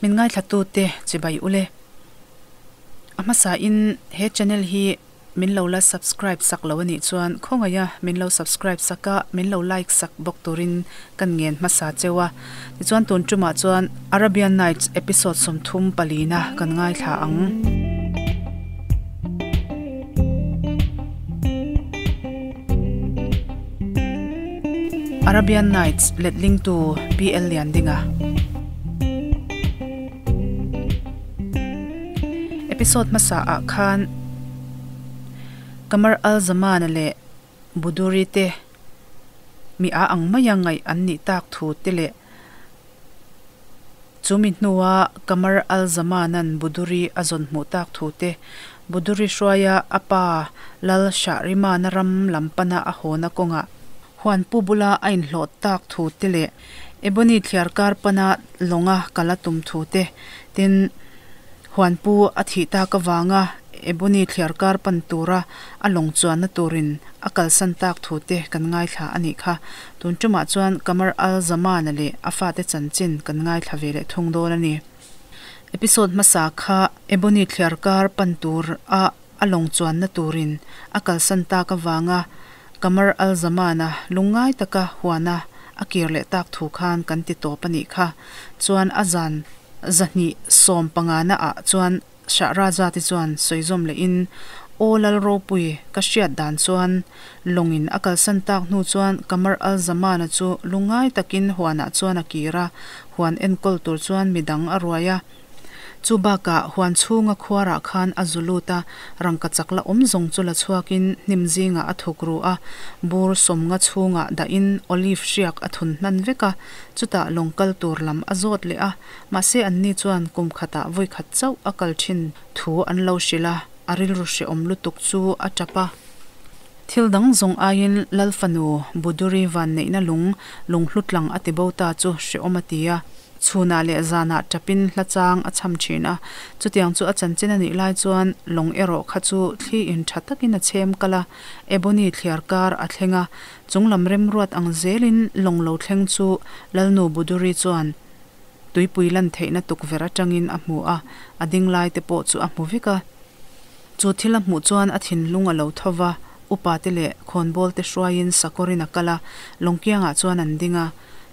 Min ngaithlatute chibai ule. A hmasain he channel hi min lo la subscribe sak lo anih chuan khawngaiha min lo subscribe sak a, min lo like sak bawk turin kan ngen hmasa cheu a. Tichuan tun tumah chuan Arabian Nights episode 34 na kan ngaithla ang. Arabian Nights letling tu PL Liandinga. Episode hmasa ah khan Qamar Al Zaman leh Buduri te mi a ang maia ngaih an nih tak thu te leh chumi hnua Qamar Al Zaman-a'n Buduri a zawn hmuh tak thu te, Buduri hruaia a pa Lal Shahrimana ram lam pana a hawna kawngah huanpu bula a inhlawh tak thu te leh Ebony thliar kar pana lawnga kal a tum thu te, tin, huanpu a thih tak avanga Ebony thliar kar pan tura a lawng chuanna turin a kalsan tak thu te kan ngaithla a nih kha. Tun tumah chuan Qamar Al Zaman-a leh a fate chanchin kan ngaithla ve leh thung dawn a ni. Episode hmasa kha Ebony thliar kar pan tur a a lawng chuanna turin a kalsan tak avanga Qamar Al Zaman-a lungngai taka huana a kir leh tak thu khan kan ti tawp a nih kha. Chuan a zan 215 na ah chuan Shahraza te chuan sawi zawm lehin, Aw Lal Ropui, ka hriat dan chuan lawngin a kalsan tak hnu chuan Qamar Al Zaman-a chu lungngai takin huanah chuan a kir a, huan enkawl tur chuan midang a ruai a. Chu bakah huan chhunga khuarah khan a zu lut a, rangka chak la awm zawng chu la chhuakin hnim zingah a thuk ru a, bur sawmnga chhungah dahin olive hriak a thun hnan vek a, chutah lawng kal tur lam a zawt leh a, mahse anni chuan kum khatah vawi khat chauh a kal thin thu an lo hrilh a, a rilru hrehawm lutuk chu a tap a. Thil dang zawng aiin Lal fanu Buduri vanneihna lung lunghlu tlang a ti bo ta chu hrehawm a ti a. Chhunah leh zanah tapin hla chang a cham thin a, chutiang chu a chanchin a nih lai chuan lawng erawh kha chu thli in tha takin a chhem kal a, Ebony thliar kar a thleng a, chunglam remruat ang zelin lawng lo thleng chu Lalnu Buduri chuan tuipui lan theihna tukverh atangin a hmu a, a ding lai te pawh chu a hmu vek a. Chu thil a hmuh chuan a thinlung a lo tho va, upa te leh khawnbawl te hruaiin sakawrin a kal a, lawng kiangah chuan an ding a.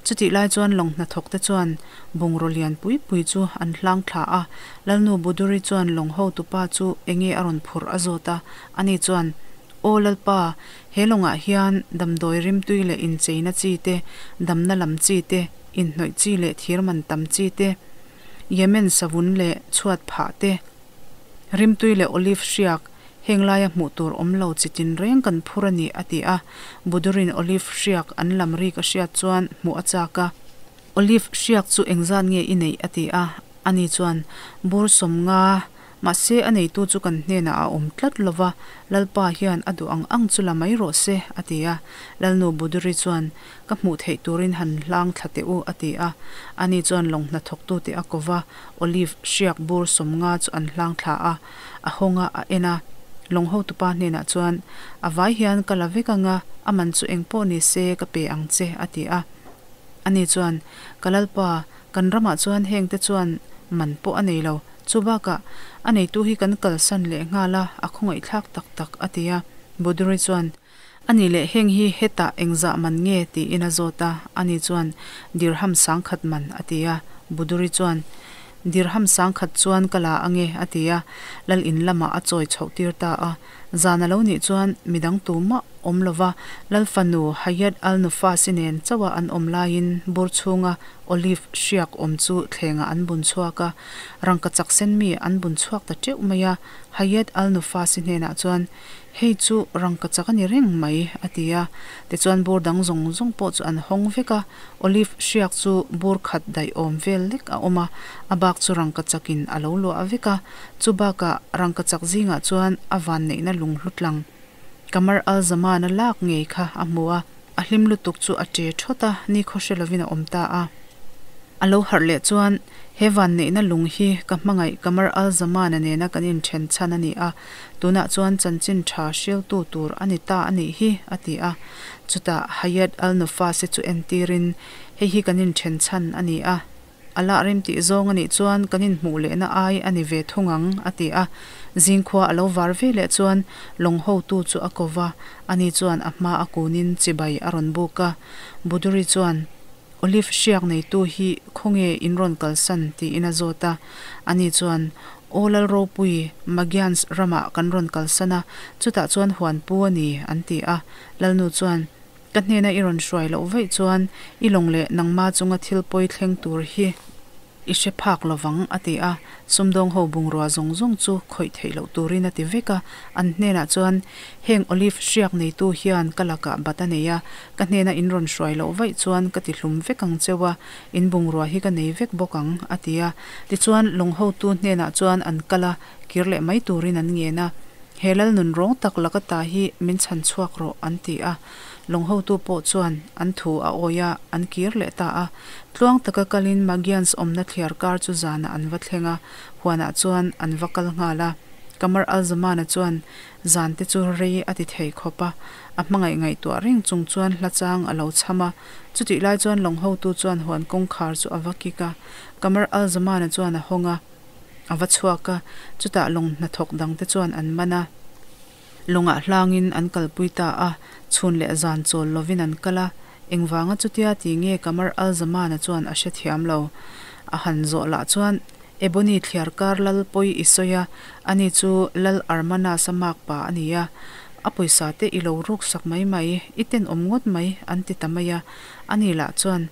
Chutih lai chuan lawng hnathawk te chuan bungraw lian pui pui chu an hlang thla a, Lalnu Buduri chuan lawng hotupa chu enge a rawn phurh a zawt a, ani chuan, Aw Lalpa, he lawngah hian damdawi rimtui leh incheina chi te, damna lam chi te, inhnawih chi leh thirman tam chi te, Yemen savun leh chhuat phah te, Rimtui leh olive hriak, heng laia hmuh tur awm lo chi tinreng kan phur a ni, a ti a. Budurin olive hriak an lam rik a hriat chuan hmuh a chak a. Olive hriak chu engzat nge i neih? a ti a. Ani chuan, Bur 50, mahse a neitu chu kan hnenah a awm tlat lo va, Lalpa hian a duh ang ang chu la mai rawh se, a ti a. Lalnu Buduri chuan, Ka hmuh theih turin han hlang thla teh u, a ti a. Ani chuan lawng hnathawktute a ko va, Olive hriak bur 50 chu an hlang thla a, a hawng a, a en a. Lawng hotupa hnenah chuan, A vai hian ka la vek ang a, a man chu eng pawh ni se ka pe ang che, a ti a. Ani chuan, Ka lalpa, kan ramah chuan hengte chuan man pawh a nei lo. Chu bakah, a neitu hi kan kalsan leh nghal a, a khawngaihthlak tak tak, a ti a. Buduri chuan, A nih leh heng hi hetah engzah man nge tiin a zawt a, ani chuan dirham 1000 man a ti a, Buduri chuan dirham 1000 chuan ka la ange a ti a, lal in lamah a chawi chhoh tir ta a. Zan a lo nih chuan midang tumah awm lova lal fanu Hayat al-Nufasi nen chauha an awm laiin bur chhunga olive hriak awm chu thlengah an bun chhuak a, rangkachak sen mi an bun chhuak ta teuh mai a, Hayat al-Nufasi hnenah chuan Hei chu rangka chak a ni reng mai, a ti a. Tichuan bur dang zawng zawng pawh chu an hawng vek a, olive hriak chu bur khat daih awm vel lek a awm a, a bak chu rangka chakin a lo luah vek a. Chu bakah rangka chak zingah chuan a vanneihna lung hlutlang Qamar al-Zaman-a lak ngei kha a hmu a, a hlim lutuk chu a che thawt a, nikhaw hre lovin a awm ta a. A lo harh leh chuan, He vanneihna lung hi ka hmangaih Qamar al-Zaman-a nena kan inthen chhan a ni a, tunah chuan chanchin tha hriltu tur a ni ta a nih hi, a ti a. Chutah Hayat al-Nufasi chu entirin, Hei hi kan inthen chhan a ni a. Allah remtih zawng a nih chuan kan inhmuh lehna ai a ni ve thung ang, a ti a. Zingkhua a lo var ve leh chuan lawng hotu chu a ko va, ani chuan a hma a kunin chibai a rawn buk a. Buduri chuan, Olive hriak neitu hi khawnge in rawn kalsan? tiin a zawt a. Ani chuan, Aw Lal ropui, Magians ramah kan rawn kalsan a, chutah chuan huan pu a ni, an ti a. Lalnu chuan, Ka hnena i rawn hruai loh vaih chuan i lawng leh nangma chunga thil pawi thleng tur hi i hre phak lovang, a ti a. Sumdawng ho bungrua zawng zawng chu khawih theih loh turin a ti vek a. An hnenah chuan, Heng olive hriak neitu hian ka lakah bat a nei a, ka hnena in rawn hruai loh vaih chuan ka ti hlum vek ang cheu a, in bungrua hi ka nei vek bawk ang, a ti a. Tichuan, lawng hotu hnenah chuan an kal a, kir leh mai turin an ngen a. He lal nun rawng tak laka ta hi min chhan chhuak rawh, an ti a. Lawng hotu pawh chuan an thu a awi a, an kir leh ta a. Tluang taka kalin Magians awmna thliar kar chu zanah an va thleng a, huanah chuan an va kal nghal a. Qamar al-Zamana chuan zan te chu rei a ti thei khawp a, a hmangaih ngaihtuah reng chung chuan hla chang a lo chham a. Chutih lai chuan lawng hotu chuan huan kawngkhar chu a va kik a, Qamar al-Zamana chuan a hawng a. A va chhuak a, chutah lawng hnathawk dangte chuan an man a. Lawngah hlangin an kalpui ta a, chhun leh zan chawl lovin an kal a. Engvanga chutia ti nge Qamar al-Zamana chuan a hrethiam lo. A han zawh lah chuan, Ebony thliar kar lal pawi i sawi a, ani chu Lal Armanas-a makpa a ni a. A pawisa te i lo ruksak mai mai, i tenawm ngawt mai, an ti ta mai a. Ani lah chuan,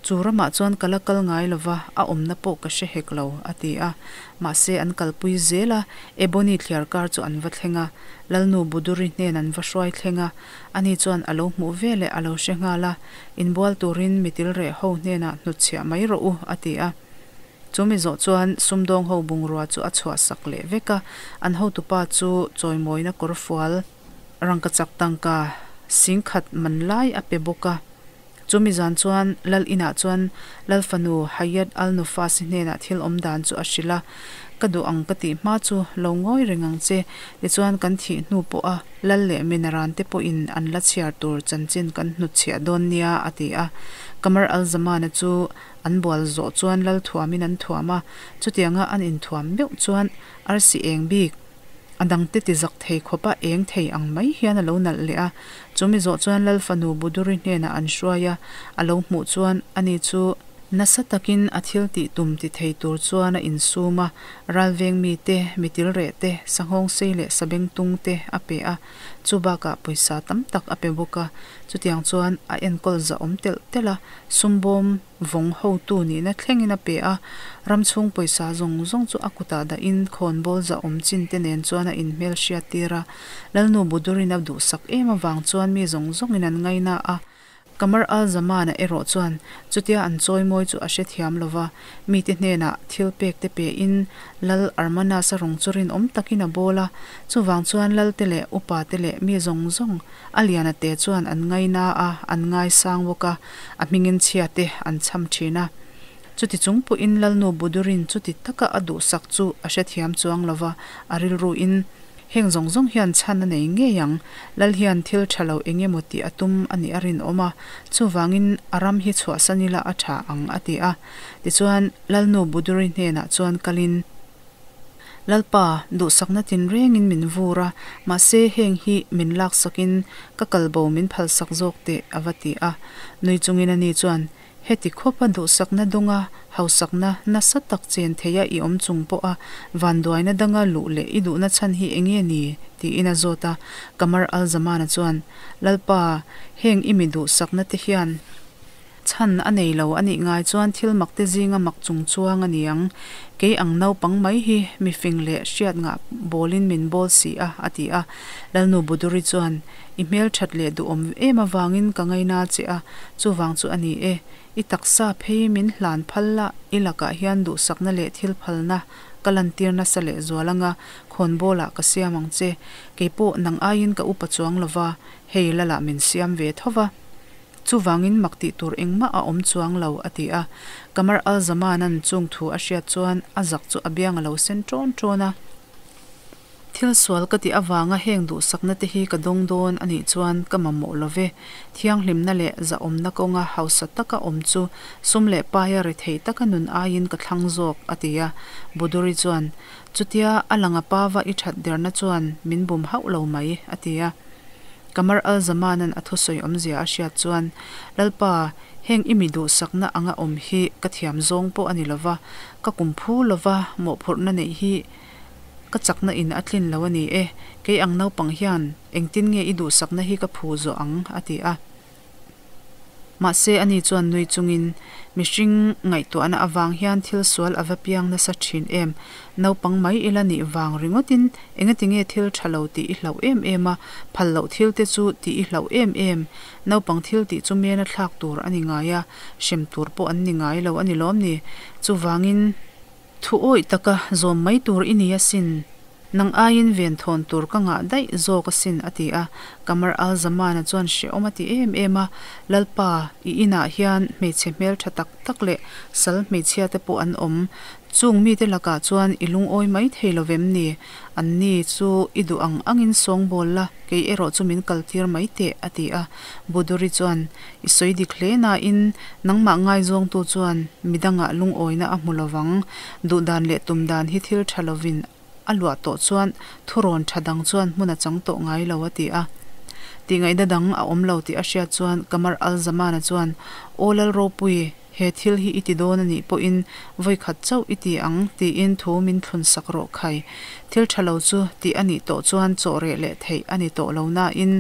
Chu ramah chuan ka la kal ngai lo va, a awmna pawh ka hre hek lo, a ti a. Mahse, an kalpui zel a, Ebony thliar kar chu an va thleng a. Lalnu Buduri hnen an va hruai thleng a. Ani chuan a lo hmuh ve leh a lo hre nghal a, Inbual turin mi tilreh ho hnenah hnutchhiah mai rawh u, a ti a. Chu mi zawh chuan sumdawng ho bungrua chu a chhuahsak leh vek a, an hotupa chu chawimawina kawrfual rangkachak tangka singkhat man lai a pe bawk a. Chumi zan chuan Lal inah chuan Lal fanu Hayat Al-Nufasi hnenah thil awm dan chu a hrilh a, Ka duh ang ka tih hma chu lo ngawi reng ang che, tichuan kan thih hnu pawha Lal leh Minaran te pawhin an la chhiar tur chanchin kan hnutchhiah dawn nia, a ti a. Qamar al-Zamana chu an bual zawh chuan Lal thuamin an thuam a, chutianga an inthuam meuh chuan arsi eng bik, A dangte ti zak thei khawpa eng thei ang mai hian a lo nalh leh a. Chumi zawh chuan Lal fanu Buduri hnenah an hruai a, a lo hmuh chuan ani chu nasa takin a thil tih tum ti thei tur chuan a insum a, ralveng mite, mitilreh te, sanghawngsei leh sabengtung te a pe a, chu bakah pawisa tam tak a pe bawk a. Chutiang chuan a enkawl zahawm telh telh a, sumbawm Vawng hotu nihna thlengin a pe a, ram chhung pawisa zawng zawng chu a kutah dahin khawnbawl zahawm chin te nen chuan a inhmel hriat tir a. Lalnu Budurin a duhsak em avang chuan mi zawng zawngin an ngaina a. Qamar al-Zaman-a erawh chuan chutia an chawimawi chu a hrethiam lo va, mite hnenah thil pek te pein Lal Armanas-a rawng chu rinawm takin a bawl a. Chuvang chuan Lalte leh upate leh mi zawng zawng A liana te chuan an ngaina a, an ngaisang bawk a, a hmingin chhia te an chham thin a. Chuti chung pawhin Lalnu Budurin chuti taka a duhsak chu a hrethiam chuang lo va, a rilruin, Heng zawng zawng hian chhan a nei ngei ang, Lal hian thil tha lo eng emaw tih a tum a nih a rinawm a, chuvangin a ram hi chhuahsan ila a tha ang, a ti a. Tichuan, Lalnu Buduri hnenah chuan kalin, Lalpa, duhsakna tinrengin min vur a, mahse heng hi min laksakin ka kalbo min phalsak zawk teh, a va ti a. Nui chungin ani chuan, Heti khawpa duhsakna dawnga hausakna nasa tak chen theia i awm chung pawha vanduaina danga luh leh i duhna chhan hi eng nge ni? tiin a zawt a. Qamar al-Zamana chuan, Lalpa, heng i mi duhsakna te hian, Chhan a nei lo a nih ngai chuan thil mak te zinga mak chung chuang a ni ang. Kei ang naupang mai hi mi fing leh hriat ngah bawlin min bawl si a, a ti a. Lalnu Buduri chuan, I hmel that leh duhawm em avangin ka ngaina che a, chuvang chu a ni e. I taksa phei min hlan phal la, i lakah hian duhsakna leh thil phalna ka lantir nasa leh zual anga khawnbawlah ka siam ang che. Keipawh nang aiin ka upa chuang lova, hei lalah min siam ve tho va. Chuvangin mak tih tur engmah a awm chuang lo, a ti a. Qamar al-Zamanan chung thu a hriat chuan a zak chu a biang a lo sen ṭawn ṭawn a. Thil sual ka tih avanga heng duhsakna te hi ka dawng dawn a nih chuan ka mamawh lo ve. Thianghlimna leh zahawmna kawnga hausa taka awm chu sum leh paia rethei taka nun aiin ka thlang zawk, a ti a. Buduri chuan, Chutia a langa pava i that derna chuan min bum hauh lo mai, a ti a. Qamar al-Zamanan a thusawi awmzia a hriat chuan, Lalpa, heng i mi duhsakna anga awm hi ka thiam zawng pawh a ni lo va, ka kum phu lova mawhphurhna neih hi ka chakna in a tlin lo a ni e, kei ang naupang hian engtin nge i duhsakna hi ka phu zawh ang? a ti a. Mahse ani chuan nui chungin, Mihring ngaihtuahna avang hian thil sual a va piang nasa thin em? Naupang mai ila nih vang ringawtin engatinge thil tha lo tih i hlauh em em a, phal loh thil te chu tih i hlauh em em? Naupang thil tih chu mena thlak tur a ni ngai a, hrem tur pawh an ni ngai lo a ni lawm ni? Chuvangin. Thu awih taka zawm mai tur i ni asin, nang aiin ven thawn tur ka ngah daih zawk asin a ti a. Qamar al-Zamana chuan hrehawm a ti em em a, Lalpa, i inah hian hmeichhe hmeltha tak tak leh sal hmeichhia te pawh an awm, chung mite lakah chuan i lungawi mai thei lo vem ni? Anni chu i duh ang angin sawngbawl la, kei erawh chu min kaltir mai teh a ti a. Buduri chuan, I sawi dik hle nain nangmah ngaizawngtu chuan midangah lungawina a hmu lovang. Duhdan leh tumdan hi thil tha lovin a luah tawh chuan thurawn tha dang chuan hmun a chang tawh ngai lo a ti a. Tihngaihna dang a awm lo tih a hriat chuan Qamar al-Zamana chuan, Aw Lal Ropui, He thil hi i ti dawn a nih pawhin vawi khat chauh i ti ang tiin thu min thlun sak rawh khai. Thil tha lo chu tih a nih tawh chuan chaw reh leh theih a ni tawh lo nain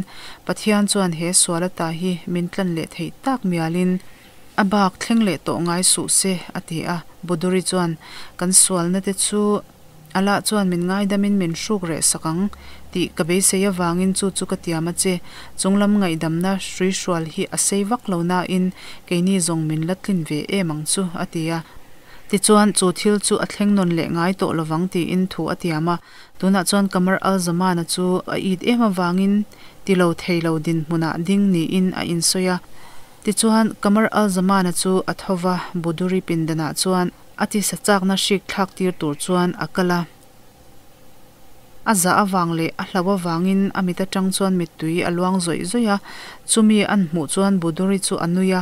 Pathian chuan he sual ata hi min tlan leh theih tak mialin a bak thleng leh tawh ngai suh se a ti a. Buduri chuan kan sualna te chu Allah chuan min ngaidamin min hruk reh sak ang tih ka beisei avangin chu chu ka tiam a che. Chunglam ngaihdamna hruihrual hi a sei vak lo nain keini zawng min la tlin ve em ang chu, a ti a. Tichuan, chu thil chu a thleng nawn leh ngai tawh lovang tiin thu a tiam a. Tunah chuan Qamar al-Zamana chu a it em avangin ti lo thei lo dinhmunah ding niin a insawi a. Tichuan, Qamar al-Zamana chu a tho va, Buduri pindanah chuan, A tisa chakna hrik thlak tir tur chuan a kal a. A zah avang leh a hlau avangin a mit atang chuan mittui a luang zawih zawih a. Chumi an hmuh chuan Buduri chu a nui a,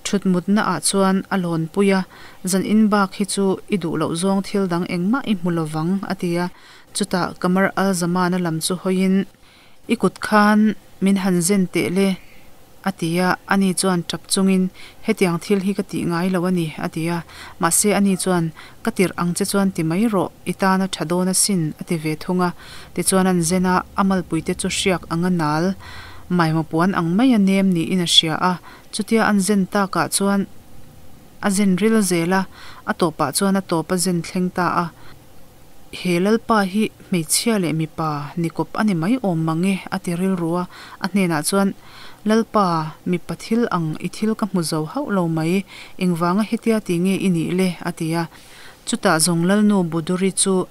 thut mutna ah chuan a lawn pui a, Zan in bak hi chu i duh loh zawng thil dang engmah i hmu lovang, a ti a. Chutah Qamar al-Zamana lam chu hawiin, I kut khan min han zen teh le, a ti a. Ani chuan tap chungin, Hetiang thil hi ka tih ngai lo a ni, a ti a. Mahse ani chuan, Ka tirh ang che chuan ti mai rawh, i tan a tha dawn asin, a ti ve thung a. Tichuan an zen a, a malpuite chu hriak anga nal, maimaw puan ang maia nem niin a hria a. Chutia an zen takah chuan a zen ril zel a, a tawpah chuan a tawp a zen thleng ta a. He Lalpa hi hmeichhia leh mipa ni kawp a ni mai awm mang e, a ti rilru a. A hnenah chuan, Lalpa, mipa thil ang i thil ka hmu zo hauh lo mai, engvanga hetia ti nge i nih le? a ti a. Chutah zawng Lalnu Buduri chu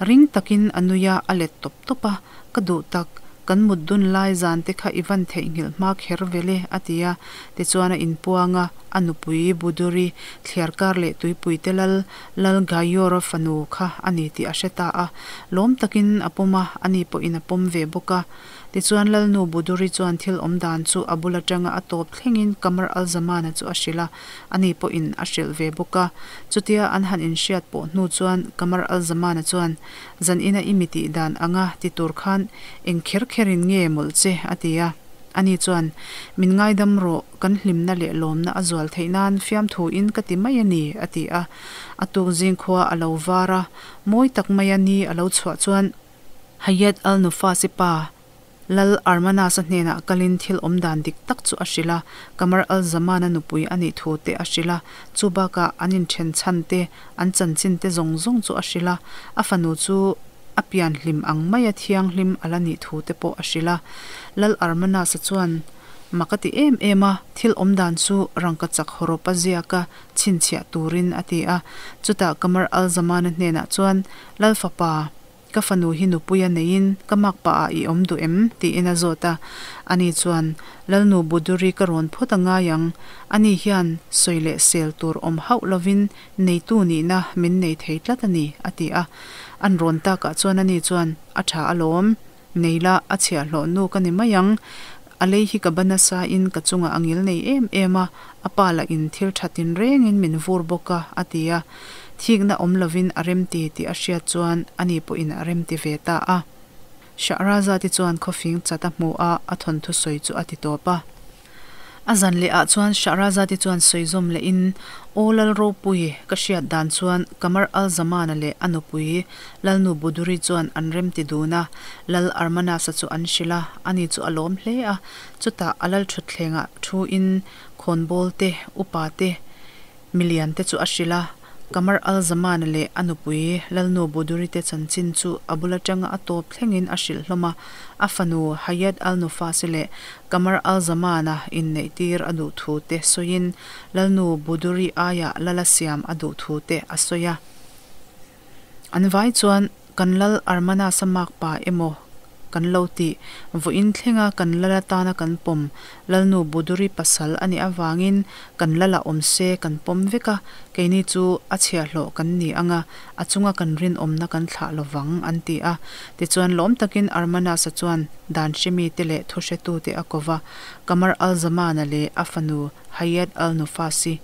ring takin a nui a, a let tawp tawp a, Ka duh tak, kan mut dun lai zan te kha i van theihnghilh hma kher vel e, a ti a. Tichuan a inpuang a, a nupui Buduri thliar kar leh tuipui te lal Lal Gaior-a fanu kha a ni tih a hre ta a, lawm takin a pawm a, ani pawhin a pawm ve bawk a. Tichuan Lalnu Buduri chuan thil awm dan chu a bul atanga a tawp thlengin Qamar al-Zamana chu a hrilh a, ani pawhin a hrilh ve bawk a. Chutia an han inhriat pawh hnu chuan Qamar al-Zamana chuan, Zan ina i mi tih dan anga ti tur khan eng kher kherin nge mawlh che? a ti a. Ani chuan, Min ngaidam rawh, kan hlimna leh lawmna a zual theih nan fiamthu in ka ti mai a ni, a ti a. A tuk zing khua a lo var a, mawi tak maia ni a lo chhuah chuan Hayat al-Nufasi pa Lal Armanas-a hnenah kalin thil awm dan dik tak chu a hrilh a, Qamar al-Zaman-a nupui a nih thu te a hrilh a, chu bakah an inthen chhan te, an chanchin te zawng zawng chu a hrilh a, a fanu chu a pian hlim ang maia thianghlim a la nih thu te pawh a hrilh a. Lal Armanas-a chuan Mak a ti em em a, thil awm dan chu rangkachak hawrawp a ziak a, chhinchhiah turin a ti a. Chutah Qamar al-Zamana hnenah chuan, Lal fapa, Ka fanu hi nupuia neiin ka makpaah i awm duh em? tiin a zawt a. Ani chuan, Lalnu Buduri ka rawn phawt a ngai ang. Ani hian sawi leh sel tur awm hauh lovin neitu nihna min nei thei tlat a ni, a ti a. An rawn takah chuan ani chuan, A tha alawm. Nei la, a chhiahhlawh nu ka ni mai ang. A lei hi ka ba nasa in ka chungah a ngil nei em em a, a pa lah in thil tha tinrengin min vur bawk a, a ti a. Thikna awm lovin a remti tih a hriat chuan ani pawhin a remti ve ta a. Shahrazad-i chuan khawfing chat a hmu a, a thawnthu sawi chu a ti tawp a. A zan leh ah chuan Shahrazad-i chuan sawi zawm leh in, Aw Lal ropui, ka hriat dan chuan Qamar al-Zaman-a leh a nupui Lalnu Buduri chuan an remti dun a, Lal Armanas-a chu an hrilh a, ani chu a lawm hle a, chutah a lal thutthlengah thu in khawnbawl te, upa te, Milian te chu a hrilh a, Qamar al-Zaman-a leh a nupui Lalnu Buduri te chanchin chu a bul atanga a tawp thlengin a hrilh hlawm a, a fanu Hayat al-Nufasi leh Qamar al-Zaman-a inneihtir a duh thu te sawiin Lalnu Buduri aiah lala siam a duh thu te a sawi a. An vai chuan kan lal Armanasa makpa emaw kan lo tih, vawiin thlenga kan lal atana kan pawm Lalnu Buduri pasal a nih avangin kan lalah awm se kan pawm vek a, keini chu a chhiahhlawh kan ni ang a, a chunga kan rinawmna kan thlah lo vang, an ti a. Tichuan lawm takin Armanasa chuan dan hremite leh thuhretute a ko va, Qamar al-Zamana leh a fanu Hayat al-Nufasi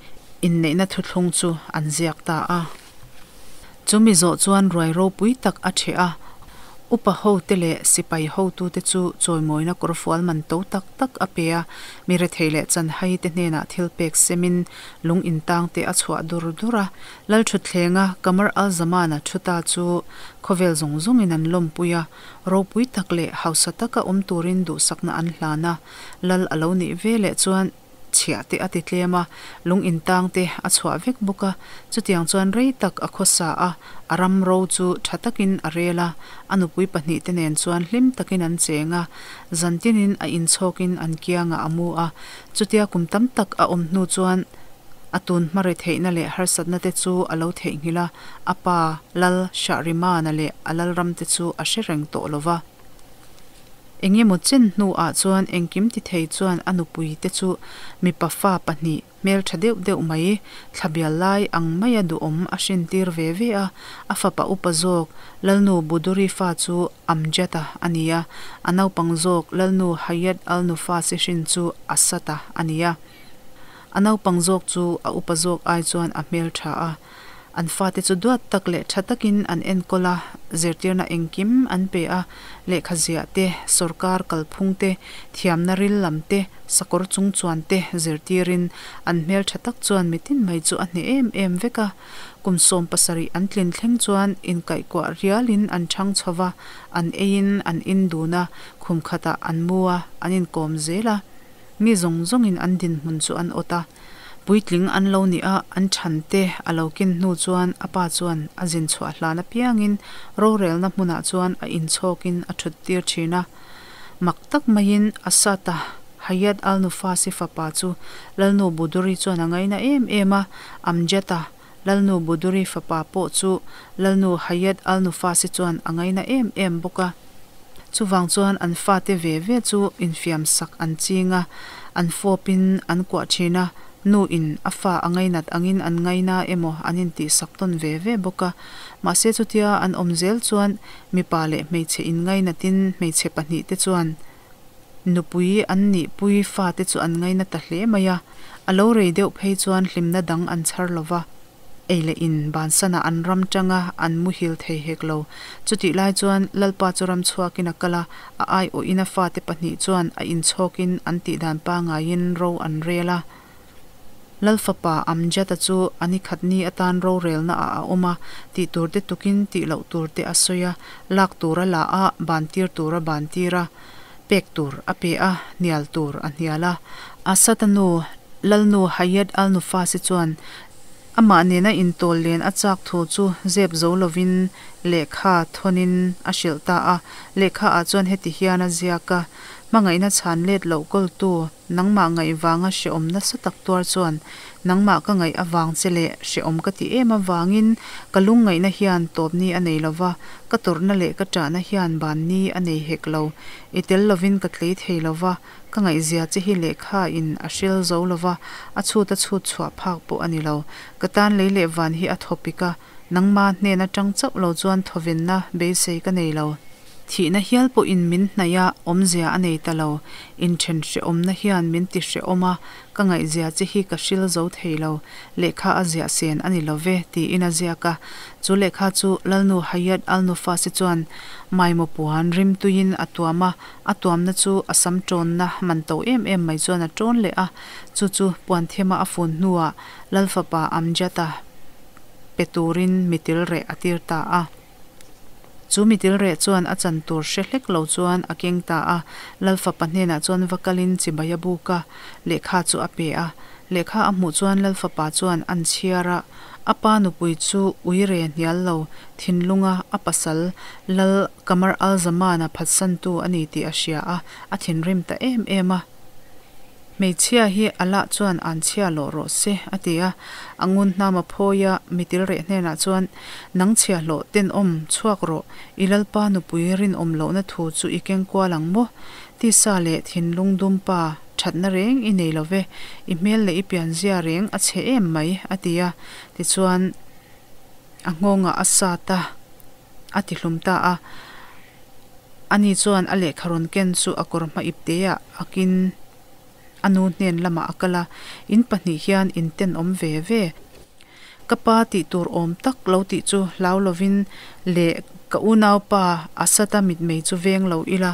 inneihna thuthlung chu an ziak ta a. Chu mi zawh chuan ruai ropui tak a ṭheh a, upa hote leh sipai hotute chu chawimawina kawrfual man to tak tak a pe a, mi rethei leh chanhai te hnenah thil pek semin lung intang te a chhuah dur dur a. Lalṭhutthleng-a Qamar al-Zaman-a thu ta chu khawvel zawng zawngin an lawmpui a, ropui tak leh hausa taka awm turin duhsakna an hlan a, lal a lo nih veleh chuan chhiah te a ti tlem a, lung intang te a chhuah vek bawk a, chutiang chuan rei tak a khawsa a, a ram ro chu tha takin a rel a, a nupui pahnihte nen chuan hlim takin an cheng a, zantinin a inchhawkin an kiangah a mu a, chutia kum tam tak a awm hnu chuan a tun hma retheihna leh harsatna te chu a lo theihnghilh a, a pa Lal Shahrimana leh a lalram te chu a hre reng tawh lo va. Engemaw chen hnuah chuan engkim ti thei chuan a nupui te chu mipa fa pahnih hmeltha deuh deuh mai thlabial lai ang maia duhawm a hrintir ve ve a, a fapa upa zawk Lalnu Buduri fa chu Amjad-a a ni a, a naupang zawk Lalnu Hayat al-Nufasi hrin chu Asad-a a ni a. A naupang zawk chu a upa zawk ai chuan a hmeltha a. An fate chu duat tak leh tha takin an enkawl a, zirtirna engkim an pe a, lehkha ziah te, sawrkar kalphung te, thiamna ril lam te, sakawr chung chuan te zirtirin an hmel tha tak chuan mitin mai chu a hneh em em vek a. Kum 70 an tlin thleng chuan inkaihkuah rialin an chhang chho va, an eiin an in dun a, khum khatah an mu a, an inkawm zel a. Mi zawng zawngin an dinhmun chu an awt a. Puitling an lo nih a, an chhante a lo kin hnu chuan a pa chuan a zin chhuah hlan apiangin rorelna hmunah chuan a inchhawkin a thut tir thin a. Mak tak maiin Asad-a, Hayat al-Nufasi fapa chu Lalnu Buduri chuan a ngaina em em a, Amjad-a, Lalnu Buduri fapa pawh chu Lalnu Hayat al-Nufasi chuan a ngaina em em bawk a. Chuvang chuan an fate ve ve chu infiam sak an ching a, an fawpin an kuah thin a, nu in a fa a ngainat angin an ngaina emaw an intihsak tawn ve ve bawk a. Mahse chutia an awm zel chuan mipa leh hmeichhe inngainatin hmeichhe pahnihte chuan nupui an nihpui fate chu an ngaina ta hle mai a, a lo rei deuh phei chuan hlimna dang an chhar lova. Ei leh in bansanah an ram tang a, an muhil thei hek lo. Chutih lai chuan Lalpa chu ram chhuakin a kal a, a aiawhin a fate pahnih chuan a inchhawkin an tihdan pangaiin ro an rel a. Lal fapa Amjad-a chu a ni khat ni atan rorelna ah a awm a, tih tur te tukin tih loh tur te a sawi a, lak tur a la a, ban tir tur a ban tir a, pek tur a pe a, hnial tur a hnial a. Asad-a nu Lalnu Hayat al-Nufasi chuan Amah nena intawl len a chak thu chu zep zo lovin lehkha thawnin a hrilh ta a. Lehkha ah chuan heti hian a ziak a, Hmangaihna chhan let loh kawltu, nangmah ngaih vanga hrehawm nasa tak tuar chuan Nangmah ka ngaih avang che leh hrehawm ka ti em avangin ka lungngaihna hian tawpni a nei lo va, ka tawrhna leh ka ṭahna hian banni a nei hek lo. I tel lovin ka tlei thei lo va, ka ngaihzia che hi lehkha in a hril zo lo va, a chhut a chhut chhuah phak pawh a ni lo. Ka tan lei leh van hi a thawpik a, nangma hnen aṭang chauh lo chuan thawvenna beisei ka nei lo. Thihna hial pawhin min hnaih a, awmzia a nei ta lo. Inthen hrehawmna hian min ti hrehawm a, ka ngaihzia che hi ka hril zo thei lo. Lehkha a ziah sen a ni lo ve, tiin a ziak a. Chu lehkha chu Lalnu Hayat Al-Nufasi chuan maimaw puan rimtuiin a tuam a, a tuamna chu a sam ṭawnna man to em em mai chuan a ṭawn leh a. Chu chu puanthema a fun hnuah Lalfapa Amjad-a pe turin mitil reh a tir ta a. Chu mitil reh chuan a chan tur hre hlek lo chuan a keng ta a, Lalfapa hnenah chuan va kalin chibai a buk a, lehkha chu a pe a. Lehkha a hmuh chuan Lalfapa chuan an chhiar a, a pa nupui chu uire hnial lo thinlunga a pasal Lal Qamar al-Zaman-a phatsantu a ni tih a hria a, a thinrim ta em em a. Hmeichhia hi Allah chuan an chhia lawh rawh se, a ti a. A ngun hnam a phawi a, mitil reh hnenah chuan, Nang chhia hlawh tenawm, chhuak rawh, i Lalpa nupui rinawm lohna thu chu i keng kual ang maw? Tisa leh thinlung dum pa, thatna reng i nei lo ve, i hmel leh i pianzia reng a chhe em mai, a ti a. Tichuan, a nghawngah a sat a. A ti hlum ta a. Ani chuan a lehkha rawn ken chu a kawr hma ip te ah akin a nu hnen lamah a kal a, In pahnih hian in tenawm ve ve. Ka pa tih tur awm tak lo tih chu hlau lovin leh ka unaupa Asad-a mitmei chu veng lo ila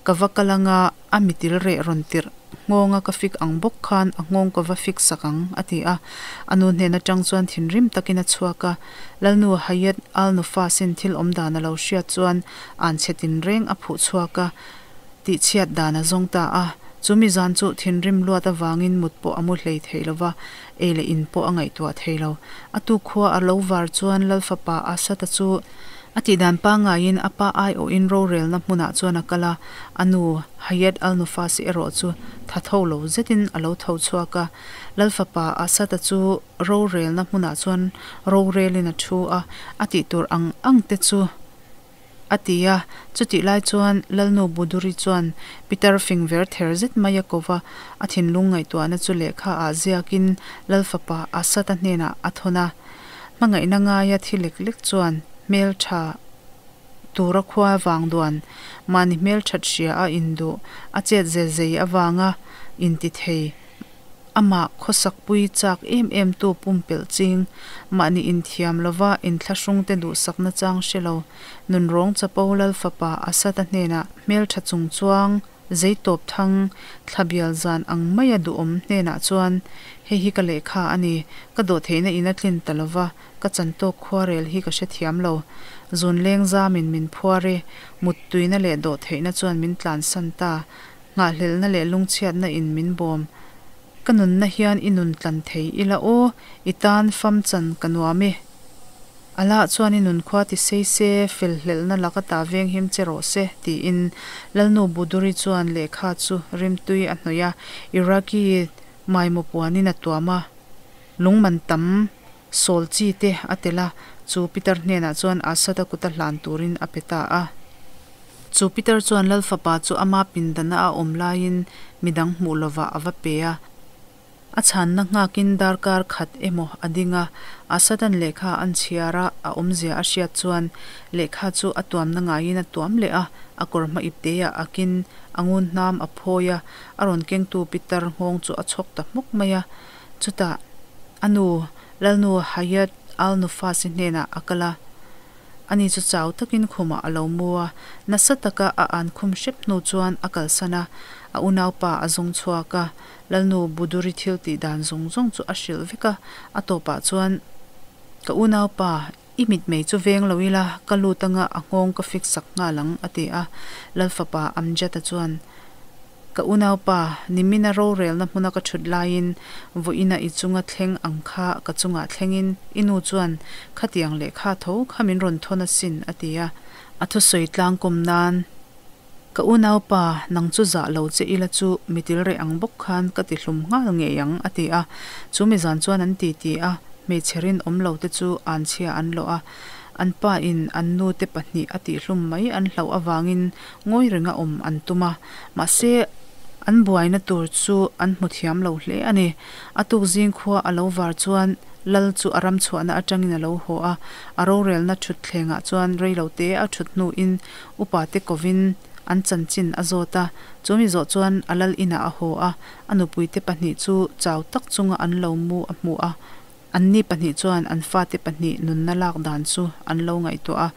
Ka va kal anga a mitil reh rawn tirh nghawnga ka fik ang bawk khan a nghawng ka va fik sak ang, a ti a. A nu hnen atang chuan thinrim takin a chhuak a. Lalnu Hayat Al-Nufasin thil awm dan a lo hriat chuan an chhe tinreng a phuh chhuak a, tihchhiat dan a zawng ta a. Chu mi zan chu thinrim luat avangin mut pawh a mu hlei thei lo va, ei leh in pawh a ngaihtuah thei lo. A tukhua a lo var chuan Lalfapa Asad-a chu A tihdan pangaiin a pa aiawhin rorelna hmunah chuan a kal a, a nu Hayat al-Nufasi erawh chu tha tho lo zetin a lo tho chhuak a. Lalfapa Asad-a chu rorelna hmunah chuan rorelin a thu a, a tih tur ang ang te chu a ti a. Chutih lai chuan Lalnu Buduri chuan Pitar fing ver ther zet mai a ko va, a thinlung ngaihtuahna chu lehkha ah ziakin Lalfapa Asad-a hnenah a thawn a. Hmangaihna ngaia thi lek lek chuan hmeltha tura khua vang duan mahni hmelthat hria a induh a chet ze zei avanga inti thei amah khawsakpui chak em em tu pumpelh ching mahni inthiam lova inthlahrungte duhsakna chang hre lo nunrawng chapo Lalfapa Asad-a hnenah hmeltha chung chuang Zei tawp thang, thla bial zan ang maia duhawm hnenah chuan, Hei hi ka lehkha a ni, ka dawhtheihna in a tlin ta lo va, ka chantawk khuarel hi ka hrethiam lo. Zun leng zamin min phuar e, muttuina leh dawhtheihna chuan min tlansan ta, nghahhlelhna leh lungchhiatna in min bawm. Ka nunna hian i nun tlan thei ila aw, i tan fam chan ka nuam e. Allah chuan i nunkhua ti sei se, fel hlelhna laka ta veng him che rawh se, tiin Lalnu Buduri chuan lehkha chu rimtui a hnawih a, Iraqi maimaw puanin a tuam a, lungman tam sawl chi te a tel a, chu Pitar hnenah chuan Asad-a kuta hlan turin a pe ta a. Chu Pitar chuan Lal fapa chu ama pindana a awm laiin midang hmuh lovah a va pe a. A chhanna nghakin darkar khat emaw a ding a, Asad-a'n lehkha an chhiar a, a awmzia a hriat chuan lehkha chu a tuamna ngaiin a tuam leh a, a kawr hma ipteah akin a ngun hnam a phawi a, a rawn kengtu pitar nghawng chu a chhawk ta hmawk mai a. Chutah a nu, Lalnu Hayat al-Nufasi hnenah a kal a. Ani chu chau takin khumah a lo mu a, nasa taka a an khum hrep hnu chuan a kalsan a, a unaupa a zawng chhuak a. Lalnu Buduri thil tih dan zawng zawng chu a hrilh vek a, a tawpah chuan, Ka unaupa, i mitmei chu veng lo ila, ka lut anga a nghawng ka fik sak nghal ang, a ti a. Lalfapa Amjad-a chuan, Ka unaupa, nimina rorelna hmuna ka thut laiin vawiina i chunga thleng ang kha ka chungah thlengin i nu chuan khatiang lehkha tho kha min rawn thawn asin, a ti a. A thusawi tlangkawm nan. Ka unaupa, nang chu zah lo che ila chu mi tilreh ang bawk khan ka ti hlum nghal ngei ang, a ti a. Chu mi zan chuan an titi a, hmeichhe rinawm lo te chu anchhia an lawh a. An pa in an nu te pahnih a tihhlum mai an hlauh avangin ngawi renga awm an tum a. Mahse, an buaina tur chu an hmu thiam lo hle a ni. A tuk zing khua a lo var chuan Lal chu a ram chhuahna atangin a lo haw a, a rorelna thutthlengah chuan reilote a thut hnuin upa te kovin an chanchin a zawt a. Chu mi zawh chuan a lal inah a haw a, a nupuite pahnih chu chau tak chunga an lo mu a hmu a. Anni pahnih chuan an fate pahnih nunna lak dan chu an lo ngaihtuah a,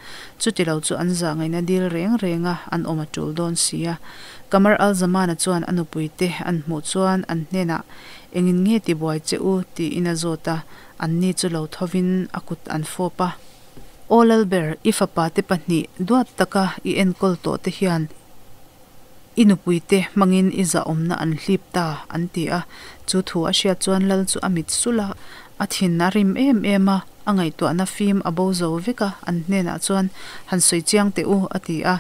chutilo chu an zah ngaihna dil reng renga an awm a tul dawn si a. Qamar al-Zamana chuan a nupuite an hmuh chuan an hnenah, Engin nge tibuai che u? tiin a zawt a, anni chu lo thovin a kut an fawp a. Aw Lalber, i fapate pahnih duat taka i enkawl tawh te hian i nupuite hmangin i zahawmna an hlip ta, an ti a. Chu thu a hriat chuan Lal chu a mit sulh a, a thin a rim em em a, a ngaihtuahna fim a bo zo vek a, an hnenah chuan, Han sawi chiang teh u, a ti a.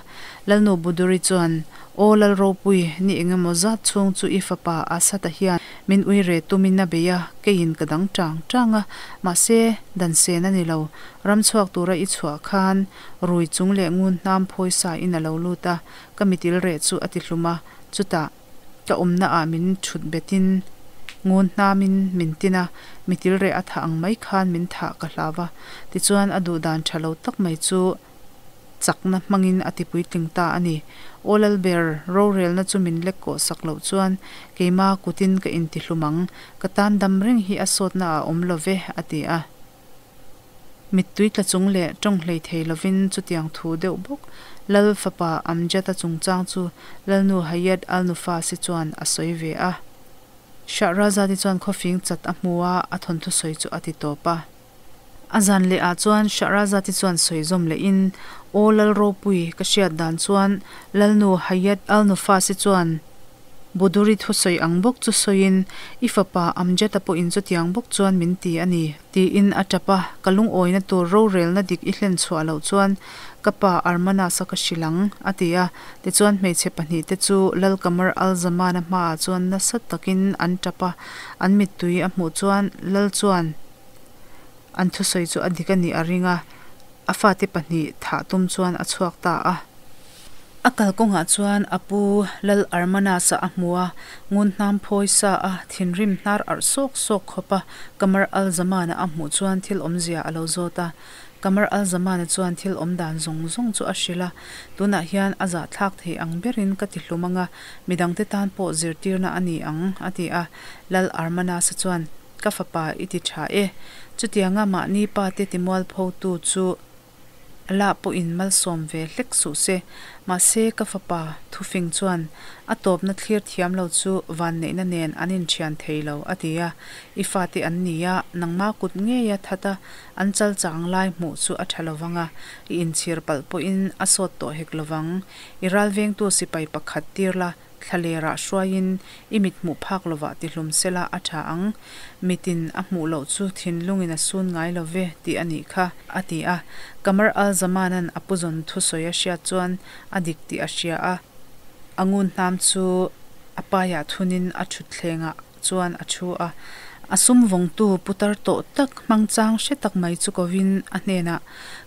Lalnu Buduri chuan, Aw Lal Ropui, ni engemaw zat chhung chu i fapa Asata hian min ui re tumin a bei a, keiin ka dang tang tang a, mahse, dan sen a ni lo. Ram chhuak tura i chhuah khan rui chung leh ngun hnam phawi sa in a lo lut a, ka mitil reh chu a ti hlum a, chutah ka awmna ah min thut betin ngun hnamin min tin a, mitil reh a thah ang mai khan min thah ka hlau a, tichuan a duhdan tha lo tak mai chu chakna hmangin a ti puitling ta a ni. Aw Lalber, rorelna chu min lek kawh sak loh chuan keima kutin ka intihlum ang, ka tan dam reng hi a sawtna a awm lo ve, a ti a. Mittui tla chung leh tawng hlei thei lovin chutiang thu deuh bawk Lal fapa Amjad-a chungchang chu Lalnu Hayat Al-Nufasi chuan a sawi ve a. Shahrazad-i chuan khawfing chat a hmu a, a thawnthu sawi chu a ti tawp a. A zan leh ah chuan Shahrazad-i chuan sawi zawm lehin, Aw Lal ropui, ka hriat dan chuan Lalnu Hayat Al-Nufasi chuan Buduri thusawi ang bawk chu sawiin, I fapa Amjad-a pawhin chutiang bawk chuan min ti a ni, tiin a tap a, ka lungawina tur rorelna dik i hlen chhuah loh chuan ka pa Armanas-a ka hrilh ang, a ti a. Tichuan hmeichhe pahnihte chu Lal Qamar al-Zaman-a hmaah chuan nasa takin an tap a, an mittui a hmuh chuan Lal chuan an thusawi chu a dik a nih a ring a, a fate pahnih thah tum chuan a chhuak ta a. A kalkawngah chuan a pu Lal Armanas-a a hmu a, ngun hnam phawi sa a thinrim hnar arh sawk sawk khawp a, Qamar al-Zaman-a a hmuh chuan thil awmzia a lo zawt a. Qamar al-Zaman-a chuan thil awm dan zawng zawng chu a hrilh a, Tunah hian a zahthlak thei ang berin ka ti hlum ang a, midangte tan pawh zirtirna a ni ang, a ti a. Lal Armanas-a chuan, Ka fapa i ti tha e. Chutianga mahni pa te timualphotu chu lah pawhin malsawm ve hlek suh se. Mahse ka fapa thufing chuan a tawpna thlir thiam lo chu vanneihna nen an inthian thei lo, a ti a. I fate an ni a, nangma kut ngeia that a an chal chang lai hmuh chu a tha lovang a, i inchhir palh pawhin a sawt tawh hek lovang. I ralvengtu sipai pakhat tir la, Thlalerah hruaiin i mit hmuh phak lovah ti hlum sela a tha ang. Mitin a hmuh loh chu thinlungin a sun ngai lo ve tih a nih kha, a ti a. Qamar al-Zamanan a puzawn thusawi a hriat chuan a dik tih a hria a. A ngun hnam chu a paiah thunin a thutthlengah chuan a thu a. A sum vawngtu putar tawh tak hmangchang hre tak mai chu kovin a hnenah,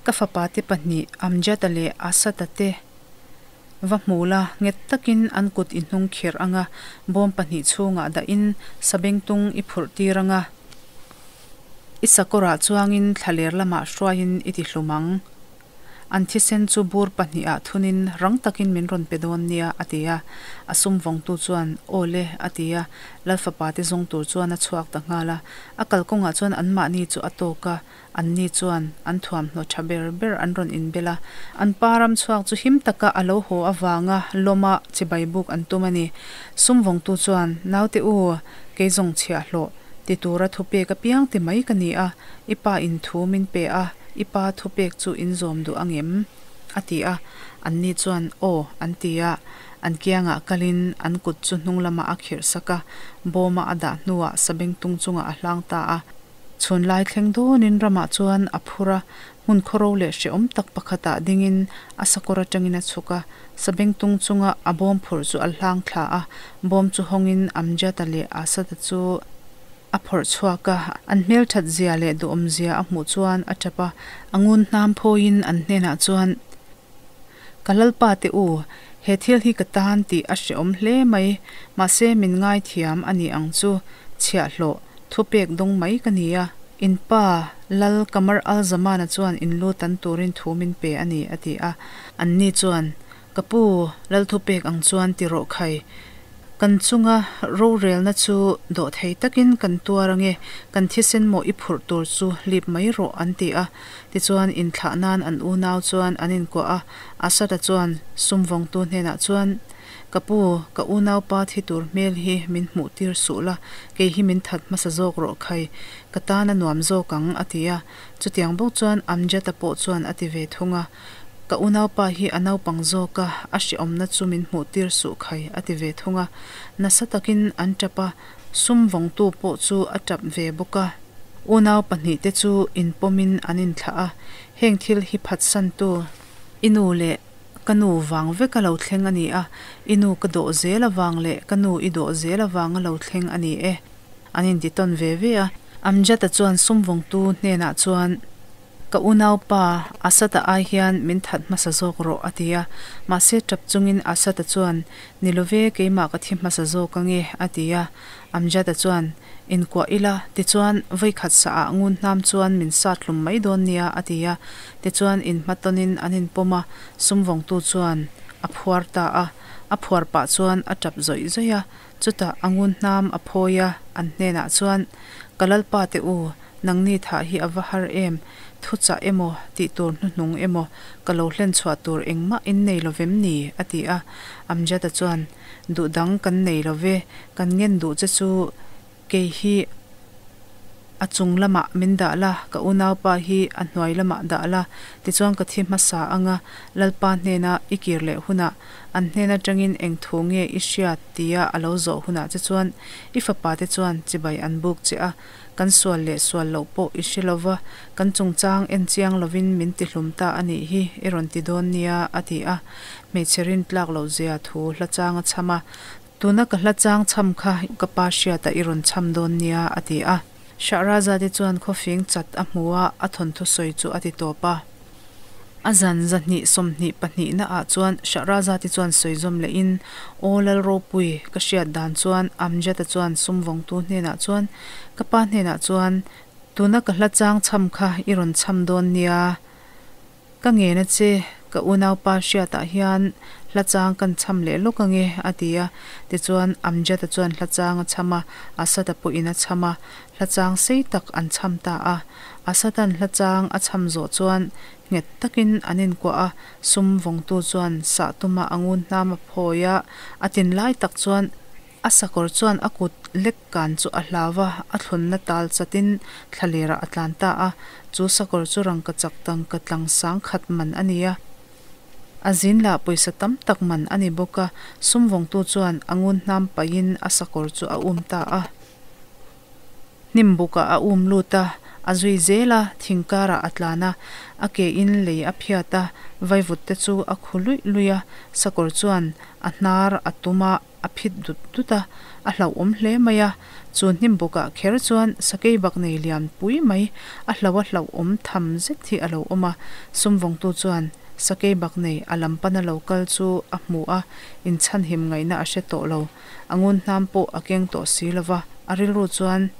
Ka fapate pahnih Amjad-a leh Asad-a te, Va hmu la, nghet takin an kut i hnung khirh ang a, bawm pahnih chhungah dahin sabengtung i phurh tir ang a, i sakawrah chuangin thlaler lamah hruaiin i ti hlum ang. An thisen chu bur pahnihah thunin rang takin min rawn pe dawn nia, a ti a. A sum vawngtu chuan, Aw le, a ti a. Lalfapa te zawng tur chuan a chhuak ta nghal a. A kalkawngah chuan anmahni chu a tawk a. Anni chuan an thuamhnaw tha ber ber an rawn inbel a, an pa ram chhuak chu him taka a lo haw avanga lawma chibai buk an tum a ni. Sum vawngtu chuan, Naute u, kei zawng chhiahhlawh, ti tura thupek apiang ti mai ka ni a, i pa in thu min pe a, i pa thupek chu in zawm duh angem? a ti a. Anni chuan, Aw, an ti a. An kiangah kalin an kut chu hnung lamah a khirh sak a, bawma a dah hnuah sabengtung chungah a hlang ta a. Chhun lai thleng dawnin ramah chuan a phur a, hmun khawro leh hrehawm tak pakhatah dingin a sakawr atangin a chhuk a, sabengtung chunga a bawm phurh chu a hlang thla a, bawm chu hawngin Amjad-a leh Asad-a chu a phawrh chhuak a, an hmelthat zia leh duhawm zia a hmuh chuan a tap a, a ngun hnam phawiin an hnenah chuan, Ka Lalpa te u, he thil hi ka tan tih a hrehawm hle mai, mahse min ngaithiam a ni ang chu, chhiahhlawh, thupek dawng mai ka ni a, in pa, Lal Qamar al-Zamana chuan in lu tan turin thu min pe a ni, a ti a. Anni chuan, Ka pu, Lal thupek ang chuan ti rawh khai. Kan chunga rorelna chu dawhthei takin kan tuar ange, kan thisen mawh i phurh tur chu lip mai rawh, an ti a. Tichuan, inthlah nan an unau chuan an inkuah a, Asad-a chuan sumvawngtu hnenah chuan, Ka pu, ka unaupa thi tur hmel hi min hmuh tir suh la, kei hi min that hmasa zawk rawh khai, ka tan a nuam zawk ang, a ti a. Chutiang bawk chuan Amjad-a pawh chuan a ti ve thung a. Ka unaupa hi a naupang zawk a, a hrehawmna chu min hmuh tir suh khai, a ti ve thung a. Nasa takin an tap a, sum vawngtu pawh chu a tap ve bawk a. Unau pahnihte chu inpawmin an inthlah a, heng thil hi phatsantu i nu leh ka nu vang vek a lo thleng a ni a, i nu ka dawh zel avang leh ka nu i dawh zel avanga lo thleng a ni e, an inti tawn ve ve a. Amjad-a chuan sum vawngtu hnenah chuan. Ka unaupa, Asad-a ai hian min that hmasa zawk rawh, a ti a. Mahse tap chungin Asad-a chuan, Ni love, keimah ka thi hmasa zawk ange, a ti a. Amjad-a chuan, Inkuah ila, tichuan vawikhat saah ngun hnam chuan min sat hlum mai dawn nia, a ti a. Tichuan inhmatawnin an inpawm a, sumvawngtu chuan a phuar ta a. A phuar pah chuan a tap zawih zawih a. Chutah a ngun hnam a phawi a, an hnenah chuan, Ka lalpa te u, Nangni thah hi a va har em? Thuchah emaw, tih tur hnuhnung emaw, ka lo hlen chhuah tur engmah in nei lo vem ni? a ti a. Amjad-a chuan, Duh dang kan nei lo ve, kan ngen duh che chu kei hi a chung lamah min dah la, ka unaupa hi a hnuai lamah dah la, tichuan ka thi hmasa anga Lalpa hnena i kir leh hunah an hnen atangin eng thu nge i hriat tia a lo zawh hunah che chuan i fapa te chuan chibai an buk che a, Kan sual leh sual loh pawh i hre lova, kan chungchang en chiang lovin min ti hlum ta a nih hi i rawn ti dawn nia, a ti a. Hmeichhe rin tlak loh zia thu hla chang a chham a. Tuna ka hla chang chham kha ka pa hriatah i rawn chham dawn nia, a ti a. Shahrazade chuan khawfing chat a hmu a, a thawnthu sawi chu a ti tawp a. A zan 220 pahnihna ah chuan Shahrazad-i chuan sawi zawm lehin, Aw Lal ropui, ka hriat dan chuan Amjad-a chuan sum vawngtu hnenah chuan, Ka pa hnenah chuan, tuna ka hla chang chham kha i rawn chham dawn nia, ka ngen a che, ka unaupa hriatah hian hla chang kan chham leh lawk ange, a ti a. Tichuan Amjad-a chuan hla chang a chham a, Asad-a pawhin a chham a, hla chang sei tak an chham ta a. Asad-a'n hla chang a chham zawh chuan nghet takin an inkuah a, sum vawngtu chuan sah tuma a ngun hnam a phawi a, a tin lai tak chuan a sakawr chuan a kut lek kan chu a hlau a, a thlunna tal chatin thlalerah a tlan ta a, chu sakawr chu rangkachak tangka tlang sang khat man a ni a. A zin lah pawisa tam tak man a ni bawk a, sum vawngtu chuan a ngun hnam paihin a sakawr chu a um ta a. Hnim bukah a um lut a, a zui zel a, thing karah a tlan a, a ke in lei a phiat a, vaivut te chu a khu luih luih a, sakawr chuan a hnar a tum a, a phit dut dut a, a hlauhawm hle mai a, chu hnim bukah kher chuan sakei bak nei lian pui mai, a hlo a hlauhawm tham zet hi a lo awm a, sumvawngtu chuan sakei bak nei a lam pana lo kal chu a hmu a, inchhanhim ngaihna a hre tawh lo. A ngun hnam pawh a keng tawh si lo va, a rilru chuan,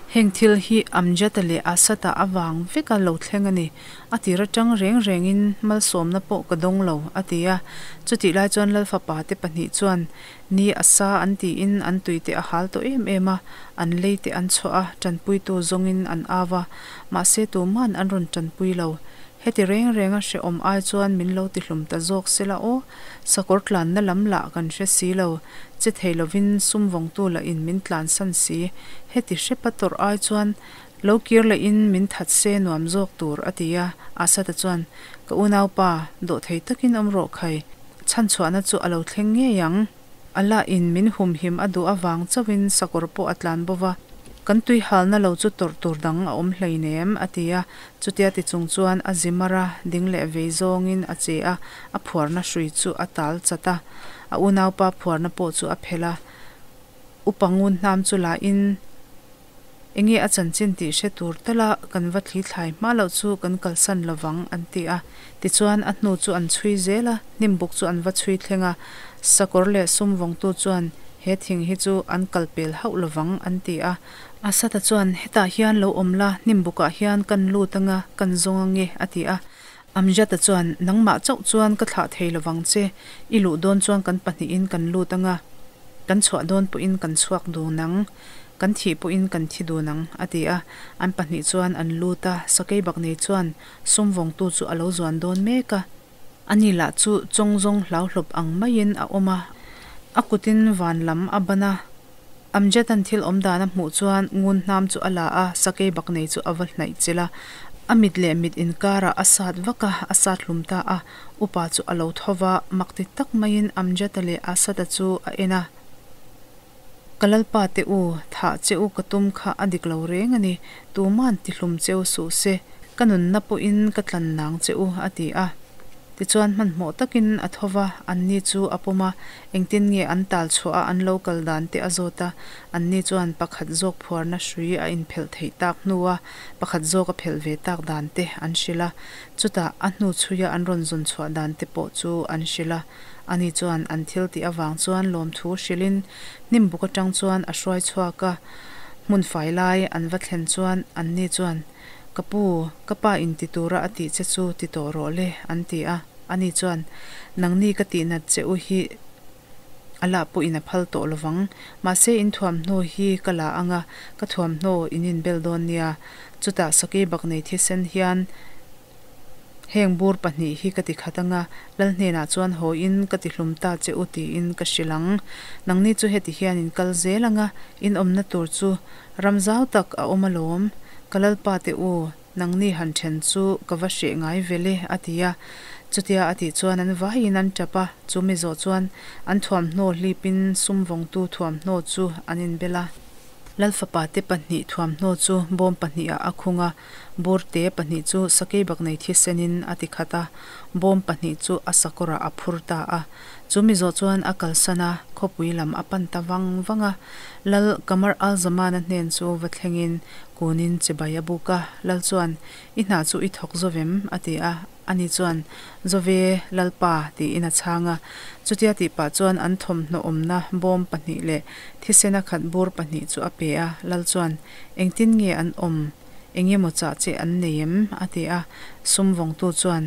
Heng thil hi Amjad-a leh Asad-a avang veka lo thleng a ni. A tir atang reng rengin malsawmna pawh ka dawng lo, a ti a. Chutih lai chuan Lalfapa te pahnih chuan ni a sa an tiin an tui te a hal tawh em em a, an lei te an chhuah a, tanpuitu zawngin an au a. Mahse tuman an rawn tanpui lo. Heti reng renga hrehawm ai chuan min lo tihlum ta zawk sela aw. Sakawr tlanna lam lah kan hre si lo, che thei lovin sum vawngtu lahin min tlansan si. Heti hrepa tawrh ai chuan lo kir lehin min that se nuam zawk tur, a ti a. Asad-a chuan, Ka unaupa, dawhthei takin awm rawh khai. Chhanchhuahna chu a lo thleng ngei ang. Allah in min humhim a duh avang chauhin sakawr pawh a tlan bo va. Kan tui halna lo chu tawrh tur dang a awm hleinem, a ti a. Chutia ti chung chuan a zi mar a, ding leh vei zawngin a che a, a phuarna hrui chu a tal chat a. A unaupa phuarna pawh chu a phelh a. Upa ngun hnam chu la in, Enge a chanchin tih hre tur tala kan va thli thlai hma loh chu kan kalsan lovang, an ti a. Tichuan a hnu chu an chhui zel a, hnim buk chu an va chhui thleng a. Sakawr leh sum vawngtu chuan he thing hi chu an kal pel hauh lovang, an ti a. Asata chuan, Hetah hian lo awm la, hnim bukah hian kan lut anga kan zawng ange, a ti a. Amjata chuan, Nangmah chauh chuan ka thlah thei lovang che, i luh dawn chuan kan pahnihin kan lut anga, kan chhuah dawn pawhin kan chhuak dun ang, kan thih pawhin kan thi dun ang, a ti a. An pahnih chuan an lut a, sakei baknei chuan sum vawngtu chu a lo zuan dawn mek a. Ani lah chu chawng zawng hlauhlawp ang maiin a awm a, a kutin van lam a ban a. Amjad-a'n thil awm dan a hmuh chuan ngun hnam chu a la a, sakei baknei chu a va hnaih chilh a. A mit leh mit inkarah a sat vak a, a sat hlum ta a. Upa chu a lo tho va, mak ti tak maiin Amjad-a leh Asad-a chu a en a. Ka lalpa te u, thah che u ka tum kha a dik lo reng a ni, tuma'n ti hlum che u suh se, ka nunna pawhin ka tlan nang che u, a ti a. Tichuan hmanhmawh takin a tho va, anni chu a pawm a, engtin nge an tal chhuah a an lo kal dan te a zawt a, anni chuan pakhat zawk phuarna hrui a inphelh theih tak hnua pakhat zawk a phelh ve tak dan te an hrilh a, chutah a hnu chhuia an rawn zawn chhuah dan te pawh chu an hrilh a. Ani chuan an thil tih avang chuan lawmthu hrilhin hnim buk atang chuan a hruai chhuak a, hmun fai lai an va thlen chuan anni chuan, Ka pu, ka pa in ti tura a tih che chu ti tawh rawh le, an ti a. Ani chuan, Nangni ka tihnat che u hi a lah pawhin a phal tawh lovang. Mahse in thuamhnaw hi ka la ang a, ka thuamhnaw in inbel dawn nia. Chutah sakei baknei thisen hian Heng bur pahnih hi ka ti khat anga, Lal hnenah chuan haw in ka ti hlum ta che u tiin ka hrilh ang. Nangni chu heti hian in kal zel anga, in awmna tur chu ram zau tak a awm alawm. Ka Lalpa te u, nangni han then chu ka va hreh ngai vel e, a ti a. Chutia a tih chuan an vaiin an tap a, chu mi zawh chuan an thuamhnaw hlipin sum vawngtu thuamhnaw chu an inbel a. Lalfapa te pahnih thuamhnaw chu bawm pahnihah a khung a, Burte pahnih chu sakeibaknei thisenin a ti khat a, bawm pahnih chu a sakawrah a phur ta a. Chu mi zawh chuan a kalsan a, khawpui lam a pan ta vang vang a. Lal Qamar al-Zaman-a hnen chu va thlengin kunin chibai a buk a. Lal chuan, I hna chu i thawk zo vem? a ti a. Ani chuan, Zove, Lalpa, tiin a chhang a. Chutia tih pah chuan an thawmhnaw awmna bawm pahnih leh thisena khat bur pahnih chu a pe a. Lal chuan, Engtin nge an awm? Eng emaw chah che an nei em? a ti a. Sum vawngtu chuan,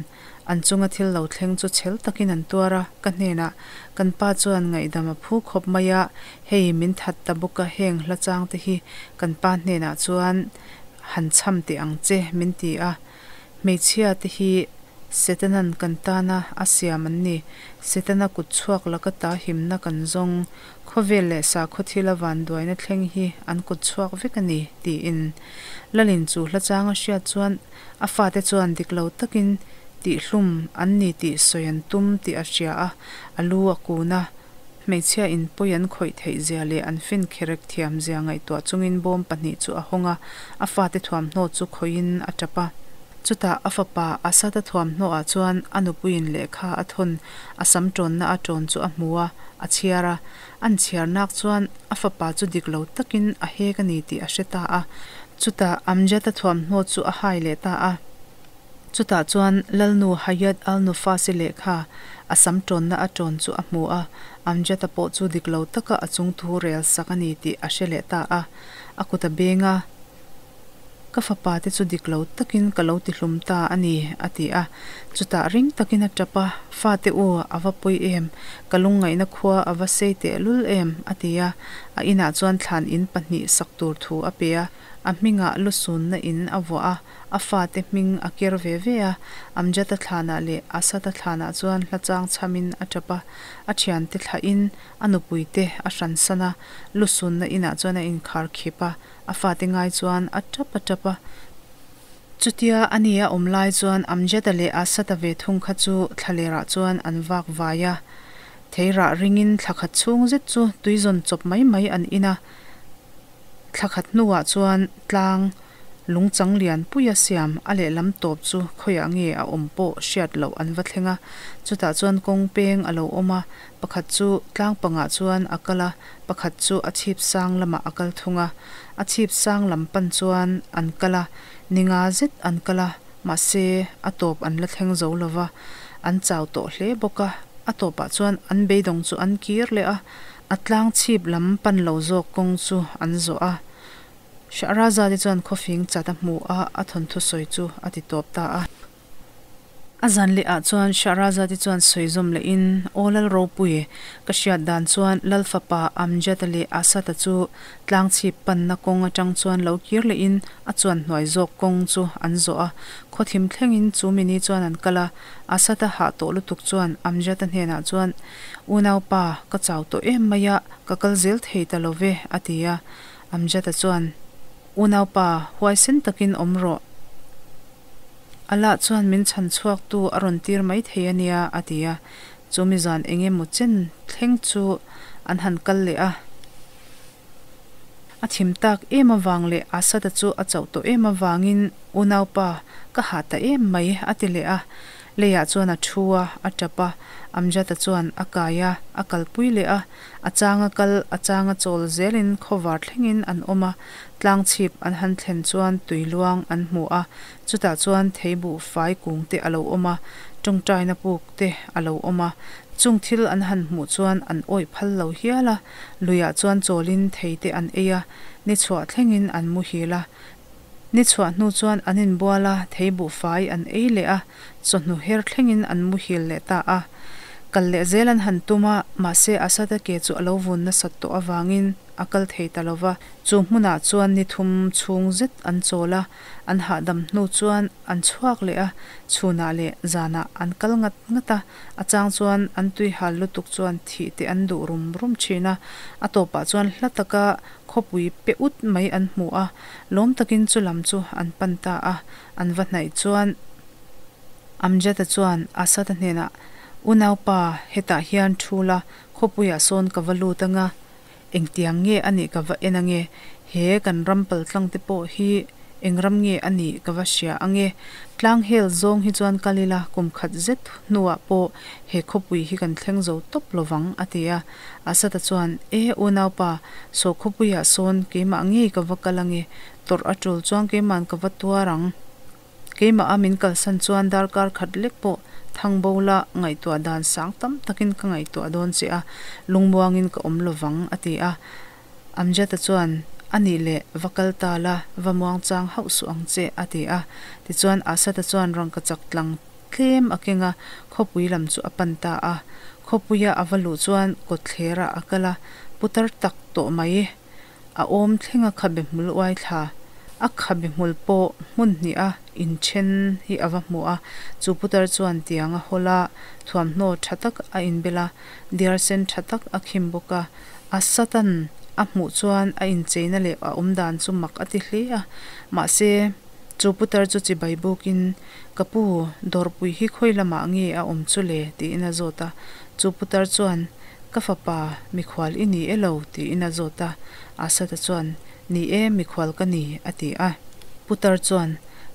An chunga thil lo thleng chu chhel takin an tuar a, ka hnenah, Kan pa chuan ngaihdam a phu khawp mai a, hei min that ta bawk a, heng hla changte hi kan pa hnenah chuan han chham teh ang che, min ti a. Hmeichhia te hi Setanan kan tana a siam an ni. Setana kut chhuak laka ta himna kan zawng. Khawvel leh sakhaw thila vanduaina thleng hi an kut chhuak vek a ni, tiin. Lalin chu hla chang a hriat chuan a fate chuan dik lo takin tihhlum an ni tih sawi an tum tih a hria a, a lu a kun a. Hmeichhia in pawi an khawih theih zia leh an fin kherek thiam zia ngaihtuah chungin bawm pahnih chu a hawng a, a fate thuamhnaw chu khawihin a tap a. Chutah a fapa Asad-a thuamhnaw ah chuan a nupuiin lehkha a thawn a sam tawnna a tawn chu a hmu a, a chhiar a. An chhiar nak chuan a fapa chu dik lo takin a hek a ni tih a hre ta a. Chutah Amjad-a thuamhnaw chu a hai leh ta a. Chutah chuan Lalnu Hayat al-Nufasi lehkha a sam tawnna a tawn chu a hmu a, Amjad-a pawh chu dik lo taka a chungthu rel sak a ni tih a hre leh ta a. A kut a beng a, Ka fapa te chu dik lo takin ka lo tihlum ta a ni, a ti a. Chutah ring takin a tap a, Fate u, a va pawi em? Ka lungngaihna khua a va sei tehlul em? a ti a. A inah chuan thlan in pahnih sak tur thu a pe a. A hmingah lusunna in a vuah a, a fate hming a ker ve ve a. Amjad-a thlanah leh Asad-a thlanah chuan hla chang chhamin a tap a, a thiante thlahin a nupuite a hransan a, lusunna inah chuan a inkhar khip a, a fate ngai chuan a tap a tap a. Chutia a ni a awm lai chuan Amjad-a leh Asad-a ve thung kha chu thlalerah chuan an vak vai a, theirah ringin thla khat chhung zet chu tui zawn chawp mai mai an in a. Thla khat hnuah chuan tlang lungchang lian puia siam a lehlam tawp chu khawiah nge a awm pawh hriat loh an va thleng a. Chutah chuan kawng peng a lo awm a, pakhat chu tlang pangah chuan a kal a, pakhat chu a chhip sang lamah a kal thung a. A chhip sang lam pan chuan an kal a, ni nga zet an kal a, mahse a tawp an la thleng zo lo va, an chau tawh hle bawk a. A tawpah chuan an beidawng chu an kir leh a, a tlang chhip lam pan lo zawk kawng chu an zawh a. Shahrazad-i chuan khawfing chat a hmu a, a thawnthu sawi chu a ti tawp ta a. A zan leh ah chuan Shahrazad-i chuan sawi zawm lehin, Aw Lal ropui, ka hriat dan chuan Lal fapa Amjad-a leh Asad-a chu tlang chhip panna kawng atang chuan lo kir lehin a chuan hnuai zawk kawng chu an zawh a. Khawthim thlengin chu mini chuan an kal a, Asad-a hah tawh lutuk chuan Amjad-a hnenah chuan, Unaupa, ka chau tawh em mai a, ka kal zel thei ta lo ve, a ti a. Amjad-a chuan, Unaupa, huaisen takin awm rawh. Allah chuan min chhan chhuaktu a rawn tir mai thei a nia, a ti a. Chu mi zan eng emaw chen thleng chu an han kal leh a. A thim tak em avang leh Asad-a chu a chauh tawh em avangin, Unaupa, ka hah ta em mai, a ti leh a. Leiah chuan a thu a, a tap a. Amjad-a chuan a kai a, a kalpui leh a. A changa kal, a changa chawl zelin khawvar thlengin an awm a. Tlang chhip an han thlen chuan tui luang an hmu a, chutah chuan theibuh fai kung te a lo awm a, tawngtaina puk te a lo awm a. Chung thil an han hmuh chuan an awih phal lo hial a, luiah chuan chawlin thei te an ei a, ni chhuah thlengin an muhil a. Ni chhuah hnu chuan an inbual a, theibuh fai an ei leh a, chawhnu her thlengin an muhil leh ta a. Kal leh zel an han tum a, mahse Asad-a ke chu a lo vun nasat tawh avangin, a kal thei ta lo va. Chu hmunah chuan ni thum chhung zet an chawl a, an hahdam hnu chuan an chhuak leh a, chhunah leh zanah an kal ngat ngat a, a chang chuan an tui hal lutuk chuan thih te an duh rum rum thin a, a tawpah chuan hla taka khawpui pe ut mai an hmu a, lawm takin chu lam chu an pan ta a, an va hnaih chuan. Amjad-a chuan Asad-a hnenah, Unaupa, hetah hian thu la, khawpuiah sawn ka va lut anga, Engtiang nge a nih ka va en ange? He kan ram paltlang te pawh hi eng ram nge a nih ka va hria ange? Tlang hel zawng hi chuan kal ila kum khat zet hnuah pawh he khawpui hi kan thleng zo tawp lovang a ti a. Asad-a chuan, E unaupa, saw khawpuiah sawn keimah ngei ka va kal ange, tawrh a tul chuan keima'n ka va tuar ang. Keimah a min kalsan chuan darkar khat lek pawh thangbo la ngaihtuah dan sang tam takin ka ngaihtuah dawn che a, lungmuangin ka awm lovang, a ti a. Amjad-a chuan, A nih leh, va kal ta la, va muangchang hauh suh ang che, a ti a. Tichuan Asad-a chuan rangkachak tlang tlem a keng a, khawpui lam chu a pan ta a. Khawpuia a va luh chuan kawtthlerah a kal a, putar tak tawh mai. A awm thleng a khabe hmul uai thla. A khabe hmul pawh hmun hnih a inthen hi a va hmu a, chu putar chuan tiang a hawl a, thuamhnaw tha tak a inbel a, diar sen tha tak a khim bawk a. A Satan a hmuh chuan a incheina leh a awmdan chu mak a ti hle a, mahse chu putar chu chibai bukin, Ka pu, dawrpui hi khawi lamah nge a awm chu le? tiin a zawt a. Chu putar chuan, Ka fapa, mikhual i ni e lo? tiin a zawt a. Asad-a chuan, Ni e, mikhual ka ni, a ti a. Putar chuan,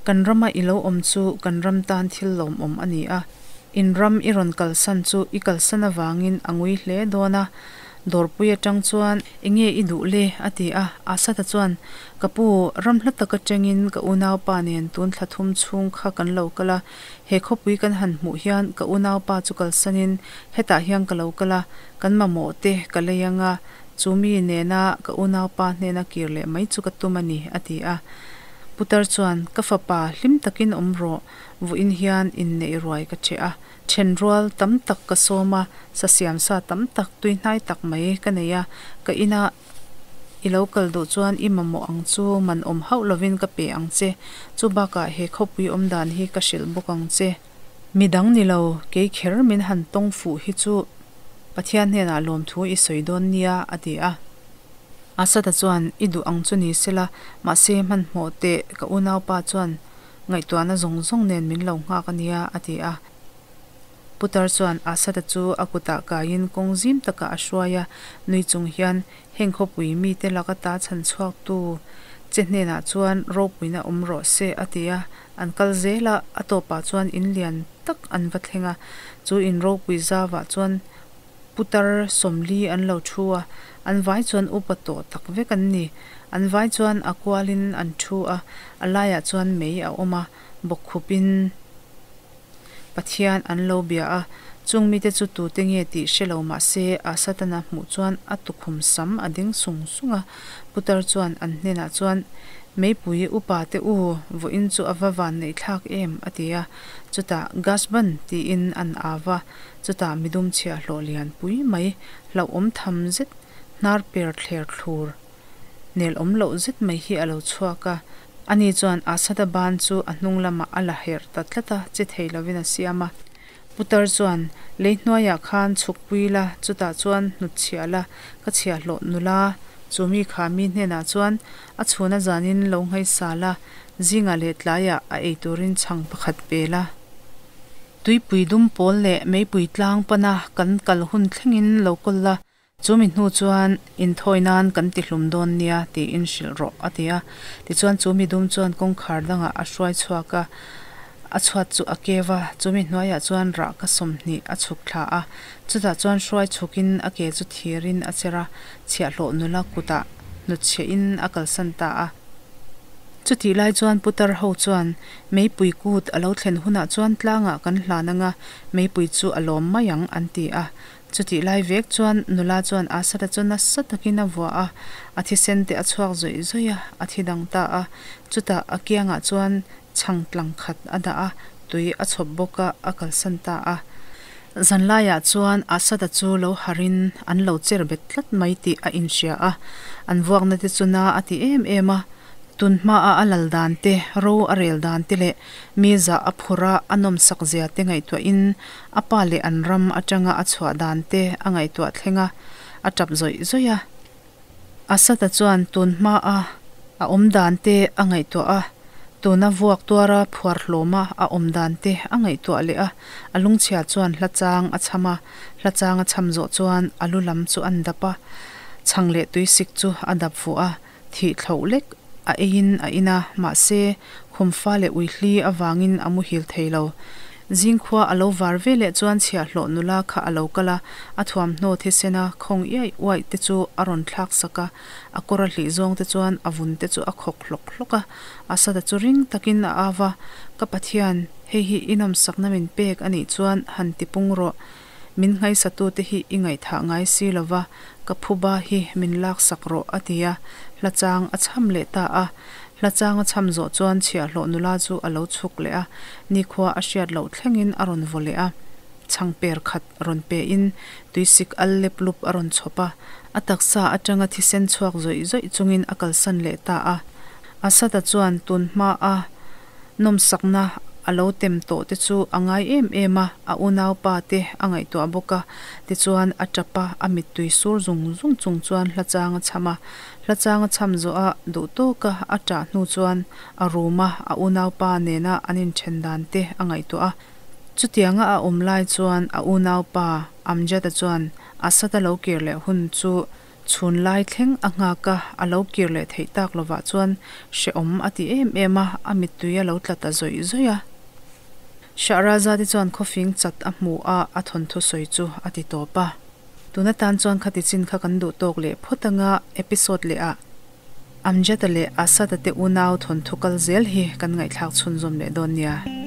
Kan rama i lo awm chu kan ram tan thil lawmawm a ni a. In ram i rawn kalsan chu i kalsan avangin a ngui hle dawn a. Dawrpui atang chuan, Enge i duh le? a ti a. Asad-a chuan, Ka pu, ram hla tak atangin ka unaupa nen tun thla thum chhung kha kan lo kal a. He khawpui kan han hmuh hian ka unaupa chu kalsanin hetah hian ka lo kal a, kan mamawh te ka lei ang a, chu mi nena ka unaupa hnena kir leh mai chu ka tum a ni, a ti a. Putar chuan, Ka fapa, hlim takin awm rawh, vawiin hian inneih ruai ka che a, thenrual tam tak ka sawm a, sa siamsa tam tak tuihnai tak mai ka nei a, ka inah I lo kal duh chuan i mamawh ang chu man awm hauh lovin ka pe ang che. Chu bakah he khawpui awm dan hi ka hrilh bawk ang che. Mi dang ni lo, kei kher min han tawng fuh hi chu Pathian hnenah lawmthu i sawi dawn nia, a ti a. Asad-a chuan, I duh ang chu ni sela, mahse hmanhmawh teh, ka unaupa chuan ngaihtuahna zawng zawng nen min lo nghak a nia, a ti a. Putar chuan Asad-a chu a kutah kaiin kawng zim takah a hruai a, nui chung hian, Heng khawpui mite lak ata chhan chhuaktu che hnenah chuan ropuina awm rawh se, a ti a. An kal zel a, a tawpah chuan in lian tak an va thleng a. Chu in ropui zavah chuan putar 40 an lo thu a, an vai chuan upa tawh tak vek an ni. An vai chuan a kualin an thu a, a laiah chuan mei a awm a, bawkkhupin Pathian an lo bia a. Chung mite chu tute nge tih hre lo mah se, Satana hmuh chuan a tukhum sam a ding sung sung a. Putar chuan an hnenah chuan, Meipui upa te u, vawiin chu a va van neih thlak em? a ti a. Chutah, Gasban! tiin an au va. Chutah midum chhiahhlawh lian pui mai, hlauhawm tham zet, hnar per thler thlur nel awm loh zet mai hi a lo chhuak a. Ani chuan Asada ban chu a hnung lamah a la herh ta tlat a, che thei lovin a siam a. Putar chuan, Lei hnuaiah khan chhukpui la, chutah chuan hnutchhiah la, ka chhiahhlawh nula, chu mi kha mi hnenah chuan a chhuna zanin lo nghaisa la, zingah leh tlaiah a ei turin chhang pakhat pe la. Tuipui dum pawl leh meipui tlang pana kan kal hun thlengin lo kawl la, Chumi hnu chuan inthawi nan kan ti hlum dawn nia tiin hrilh rawh a ti a. Tichuan chu midum chuan kawngkhar dangah a hruai chhuak a, a chhuat chu a keu a, chumi hnuaiah chuan rah ka 20 a chhuk thla a. Chutah chuan hruai chhukin a ke chu thirin a cher a, chhiahhlawh nula kutah hnutchhiahin a kalsan ta a. Chutih lai chuan putar ho chuan meipui kut a lo thlen hunah chuan tlangah kan hlan anga meipui chu a lawm mai ang an ti a. Chutih lai vek chuan nula chuan Asada chu nasa takin a vuah a, a thisen te a chhuak zawih zawih a, a thi dang ta a. Chutah a kiangah chuan chhang tlang khat a dah a, tui a chhawp bawk a, a kalsan ta a. Zanlaiah chuan Asada chu lo harhin an lo cher bet tlat mai tih a inhria a, an vuakna te chu na a ti em em a. Tun hmaah a lal dan te, ro a rel dan te leh mi zah a phur a, a nawmsak zia te ngaihtuahin a pa leh an ram atanga a chhuah dan te a ngaihtuah thleng a, a tap zawih zawih a. Asad-a chuan tun hmaah a awm dan te a ngaihtuah a, tuna vuak tuara phuar hlawma a awm dan te a ngaihtuah leh a, a lungchhia chuan hla chang a chham a, hla chang a chham zawh chuan a lu lam chu an dap a, chhang leh tuisik chu a dap fuh a. Thih thloh lek a eiin a in a, mahse, khumfa leh uihli avangin a muhil thei lo. Zingkhua a lo var ve leh chuan chhiahhlawh nula kha a lo kal a, a thuamhnaw thisena khawng iai uaih te chu a rawn thlak sak a, a kawr a hlih zawng te chuan a vun te chu a khawk hlawk hlawk a. Asada chu ring takin a au a, Ka Pathian, hei hi i nawmsakna min pek a nih chuan han tipung rawh. Min nghaisatute hi i ngaihthah ngai si lo va, ka phuba hi min laksak rawh, a ti a. Hla chang a chham leh ta a. Hla chang a chham zawh chuan chhiahhlawh nula chu a lo chhuk leh a, nikhua a hriat loh thlengin a rawn vaw leh a. Chhang per khat rawn pein tuisik al lep lup a rawn chhawp a. A taksa atanga thisen chhuak zawih zawih chungin a kalsan leh ta a. Asad-a chuan tun hmaa Nawmsakna a lo tem tawh te chu a ngai em em a, a unaupa te a ngaihtuah bawk a. Tichuan a tap a, a mittui sur zung zung chung chuan hla chang a chham a. Hla chang a chham zawh a duh tawk a, a tah hnu chuan a rum a, a unaupa nena an inthen dan te a ngaihtuah a. Chutianga a awm lai chuan a unaupa Amjad-a chuan Asad-a lo kir leh hun chu Chhun lai thleng a nghak a, a lo kir leh theih tak lovah chuan hrehawm a ti em em a, a mittui a lo tla ta zawih zawih a. Shahrazad-i chuan khawfing chat a hmu a, a thawnthu sawi chu a ti tawp a. Tuna tan chuan khati chin kha kan duh tawk leh phawt anga episode leh ah Amjad-a leh Asad-a te unau thawnthu kal zel hi kan ngaihthlak chhunzawm leh dawn nia.